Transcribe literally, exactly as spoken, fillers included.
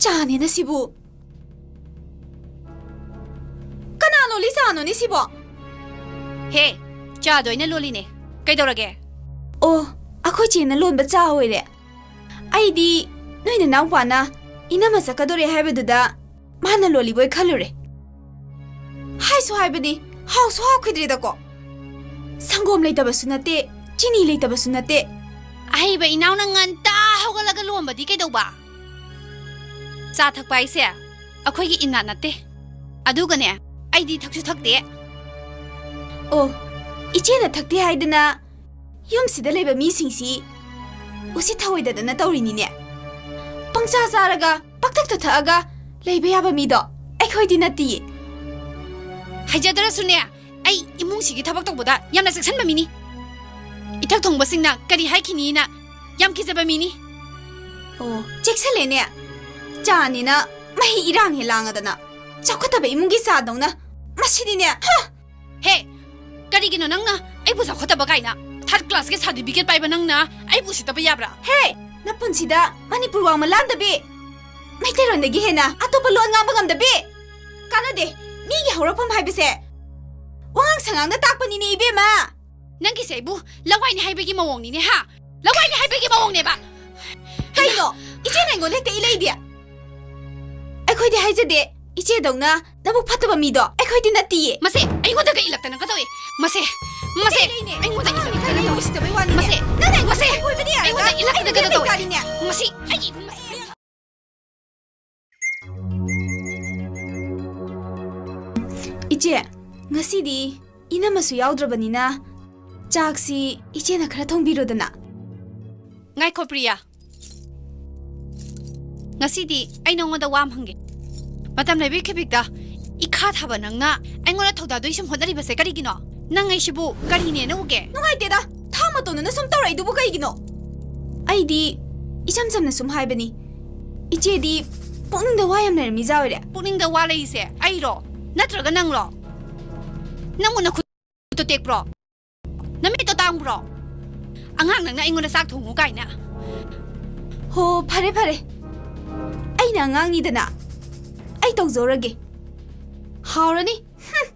ꯆꯥꯅꯦꯅ ꯁꯤꯕꯨ꯫ ꯀꯅꯥ ꯂꯣꯜꯂꯤ ꯆꯥꯅꯣꯅꯦ ꯁꯤꯕꯣ? ꯍꯦ, ꯆꯥꯗꯣ ꯑꯩꯅ ꯂꯣꯜꯂꯤꯅꯦ꯫ ꯀꯩꯗꯧꯔꯒꯦ? ꯑꯣ, ꯑꯩꯈꯣꯏ ꯆꯦꯅ ꯂꯣꯟꯕ ꯆꯥ ꯑꯣꯏꯔꯦ꯫ ꯑꯩꯗꯤ ꯅꯣꯏ ꯅꯅꯥꯎꯄꯥꯅ ꯏꯅꯝꯃ ꯆꯠꯀꯗꯣꯔꯦ ꯍꯥꯏꯕꯗꯨꯗ ꯃꯥꯅ ꯂꯣꯜꯂꯤꯕꯣꯏ ꯈꯜꯂꯨꯔꯦ꯫ ꯍꯥꯏꯁꯨ ꯍꯥꯏꯕꯗꯤ ꯍꯥꯎꯁꯨ ꯍꯥꯎꯈꯤꯗ꯭ꯔꯦꯗꯀꯣ꯫ ꯁꯪꯒꯣꯝ ꯂꯩꯇꯕꯁꯨ ꯅꯠꯇꯦ, ꯆꯤꯅꯤ ꯂꯩꯇꯕꯁꯨ ꯅꯠꯇꯦ꯫ ꯑꯍꯩꯕ ꯏꯅꯥꯎꯅ ꯉꯟꯇꯥ ꯍꯧꯒꯠꯂꯒ ꯂꯣꯟꯕꯗꯤ ꯀꯩꯗꯧꯕ? ꯆꯥ ꯊꯛꯄ ꯍꯥꯏꯁꯦ ꯑꯩꯈꯣꯏꯒꯤ ꯏꯅꯥꯠ ꯅꯠꯇꯦ꯫ ꯑꯗꯨꯒꯅꯦ, ꯑꯩꯗꯤ ꯊꯛꯁꯨ ꯊꯛꯇꯦ꯫ ꯑꯣ, ꯏꯆꯦꯅ ꯊꯛꯇꯦ ꯍꯥꯏꯗꯅ ꯌꯨꯝꯁꯤꯗ ꯂꯩꯕ ꯃꯤꯁꯤꯡꯁꯤ ꯎꯁꯤꯠ ꯊꯑꯣꯏꯗꯗꯅ ꯇꯧꯔꯤꯅꯤꯅꯦ꯫ ꯄꯪꯆꯥ ꯆꯥꯔꯒ ꯄꯪꯊꯛꯇ ꯊꯛꯑꯒ ꯂꯩꯕ ꯌꯥꯕ ꯃꯤꯗꯣ ꯑꯩꯈꯣꯏꯗꯤ ꯅꯠꯇꯤꯌꯦ꯫ ꯍꯩꯖꯗ꯭ꯔꯁꯨꯅꯦ, ꯑꯩ ꯏꯃꯨꯡꯁꯤꯒꯤ ꯊꯕꯛ ꯇꯧꯕꯗ ꯌꯥꯝꯅ ꯆꯦꯛꯁꯤꯟꯕ ꯃꯤꯅꯤ꯫ ꯏꯊꯛ ꯊꯣꯡꯕꯁꯤꯡꯅ ꯀꯔꯤ ꯍꯥꯏꯈꯤꯅꯤꯅ ꯌꯥꯝ ꯀꯤꯖꯕ ꯃꯤꯅꯤ꯫ ꯑꯣ, ꯆꯦꯛꯁꯤꯜꯂꯦꯅꯦ꯫ ꯆꯥꯅꯤꯅ ꯃꯍꯤ ꯏꯔꯥꯡ ꯍꯦ ꯂꯥꯡꯉꯗꯅ꯫ ꯆꯥꯎꯈꯠꯇꯕ ꯏꯃꯨꯡꯒꯤ ꯆꯥꯗꯧꯅ꯫ ꯃꯁꯤꯗꯤꯅꯦ, ꯍ! ꯍꯦ! ꯀꯔꯤꯒꯤꯅꯣ ꯅꯪꯅ ꯑꯩꯕꯨ ꯆꯥꯎꯈꯠꯇꯕ ꯀꯥꯏꯅ? ꯊꯥꯔꯠ ꯀ꯭ꯂꯥꯁꯀꯤ ꯁꯥꯔꯇꯤꯐꯤꯀꯦꯠ ꯄꯥꯏꯕ ꯅꯪꯅ ꯑꯩꯕꯨ ꯎꯁꯤꯠꯇꯕ ꯌꯥꯕ꯭ꯔꯥ? ꯍꯦ! ꯅꯄꯨꯟꯁꯤꯗ ꯃꯅꯤꯄꯨꯔ ꯋꯥꯡꯃ ꯂꯥꯟꯗꯕꯤ, ꯃꯩꯇꯩꯔꯣꯟꯗꯒꯤ ꯍꯦꯟꯅ ꯑꯇꯣꯞꯄ ꯂꯣꯟ ꯉꯥꯡꯕ ꯉꯝꯗꯕꯤ! ꯀꯥꯟꯅꯗꯦ꯫ ꯃꯤꯒꯤ ꯍꯧꯔꯛꯐꯝ ꯍꯥꯏꯕꯁꯦ ꯋꯥꯉꯥꯡ ꯁꯉꯥꯡꯗ ꯇꯥꯛꯄꯅꯤꯅꯦ, ꯏꯕꯦꯝꯃ꯫ ꯅꯪꯒꯤꯁꯦ ꯑꯩꯕꯨ ꯂꯋꯥꯏꯅꯤ ꯍꯥꯏꯕꯒꯤ ꯃꯑꯣꯡꯅꯤꯅꯦ, ꯍꯥ? ꯂꯋꯥꯏꯅꯤ ꯍꯥꯏꯕꯒꯤ ꯃꯑꯣꯡꯅꯦꯕ꯫ ꯀꯩꯅꯣ? ꯏꯆꯦꯅ ꯑꯩꯉꯣꯟꯗ ꯍꯦꯛꯇ ꯏꯂꯩꯗꯤ? ꯑꯩꯈꯣꯏꯗꯤ ꯍꯥꯏꯖꯗꯦ꯫ ꯏꯆꯦꯗꯧꯅ ꯅꯕꯨꯛ ꯐꯠꯇꯕ ꯃꯤꯗꯣ ꯑꯩꯈꯣꯏꯗꯤ ꯅꯠꯇꯤꯌꯦ꯫ ꯃꯁꯦ ꯑꯩꯉꯣꯟꯗꯒ ꯏꯜꯂꯛꯇꯅ ꯀꯩꯗꯧꯏ? ꯃꯁꯦ, ꯃꯁꯦ, ꯏꯂꯩꯅꯦ꯫ ꯑꯩꯉꯣꯟꯗ ꯑꯉꯥꯡꯅꯤ ꯏꯜꯂꯛꯇꯅ ꯈꯔ ꯀꯩꯗꯧꯏ? ꯎꯁꯤꯠꯇꯕꯩ ꯋꯥꯅꯤꯅꯦ꯫ ꯃꯁꯦ, ꯅꯪꯅ ꯑꯩꯉꯣꯟꯗ ꯃꯁꯦ, ꯁꯦꯝꯕ ꯑꯣꯏꯕꯅꯦ ꯍꯥꯏꯔꯒ ꯑꯩꯉꯣꯟꯗ ꯏꯜꯂꯛꯇꯅ ꯑꯩꯉꯣꯟꯗ ꯀꯩꯗꯧꯏ? ꯀꯩꯀꯥꯔꯤꯅꯦ? ꯃꯁꯤ ꯑꯩꯒꯤ ꯏꯆꯦ, ꯉꯁꯤꯗꯤ ꯏꯅꯝꯃꯁꯨ ꯌꯥꯎꯗ꯭ꯔꯕꯅꯤꯅ ꯆꯥꯛꯁꯤ ꯏꯆꯦꯅ ꯈꯔ ꯊꯣꯡꯕꯤꯔꯣꯗꯅ꯫ ꯉꯥꯏꯈꯣ ꯄ꯭ꯔꯤꯌꯥ, ꯉꯁꯤꯗꯤ ꯑꯩ ꯅꯉꯣꯟꯗ ꯋꯥ ꯑꯃ ꯍꯪꯒꯦ꯫ ꯃꯇꯝ ꯂꯩꯕꯒꯤ ꯈꯤꯕꯤꯛꯇ ꯏꯈꯥ ꯊꯥꯕ ꯅꯪꯅ ꯑꯩꯉꯣꯟꯗ ꯊꯧꯗꯥꯗꯣꯏ ꯁꯨꯝ ꯍꯣꯠꯅꯔꯤꯕꯁꯦ ꯀꯔꯤꯒꯤꯅꯣ? ꯅꯪ ꯑꯩꯁꯤꯕꯨ ꯀꯔꯤꯅꯦꯅ ꯎꯒꯦ? ꯅꯨꯡꯉꯥꯏꯇꯦꯗ, ꯊꯥ ꯃꯇꯣꯟꯗꯅ ꯁꯨꯝ ꯇꯧꯔꯛꯏꯗꯨꯕꯨ ꯀꯩꯒꯤꯅꯣ? ꯑꯩꯗꯤ ꯏꯆꯝ ꯆꯝꯅ ꯁꯨꯝ ꯍꯥꯏꯕꯅꯤ꯫ ꯏꯆꯦꯗꯤ ꯄꯨꯛꯅꯤꯡꯗ ꯋꯥ ꯌꯥꯝ ꯂꯩꯔꯝꯃꯤꯖꯥ ꯑꯣꯏꯔꯦ꯫ ꯄꯨꯛꯅꯤꯡꯗ ꯋꯥ ꯂꯩꯔꯤꯁꯦ ꯑꯩꯔꯣ? ꯅꯠꯇ꯭ꯔꯒ ꯅꯪꯂꯣ? ꯅꯪꯕꯨ ꯅꯈꯨꯠꯇꯣ ꯇꯦꯛꯄ꯭ꯔꯣ? ꯅꯃꯤꯠꯇꯣ ꯇꯥꯡꯕ꯭ꯔꯣ? ꯑꯉꯥꯡ ꯅꯪꯅ ꯑꯩꯉꯣꯟꯗ ꯆꯥꯛ ꯊꯣꯡꯉꯨ ꯀꯥꯏꯅ꯫ ꯍꯣ, ꯐꯔꯦ, ꯐꯔꯦ꯫ ꯑꯩꯅ ꯑꯉꯥꯡꯅꯤꯗꯅ꯫ ꯑꯩ ꯇꯧꯖꯧꯔꯒꯦ꯫ ꯍꯥꯎꯔꯅꯤ꯫ ꯍꯨꯝ꯫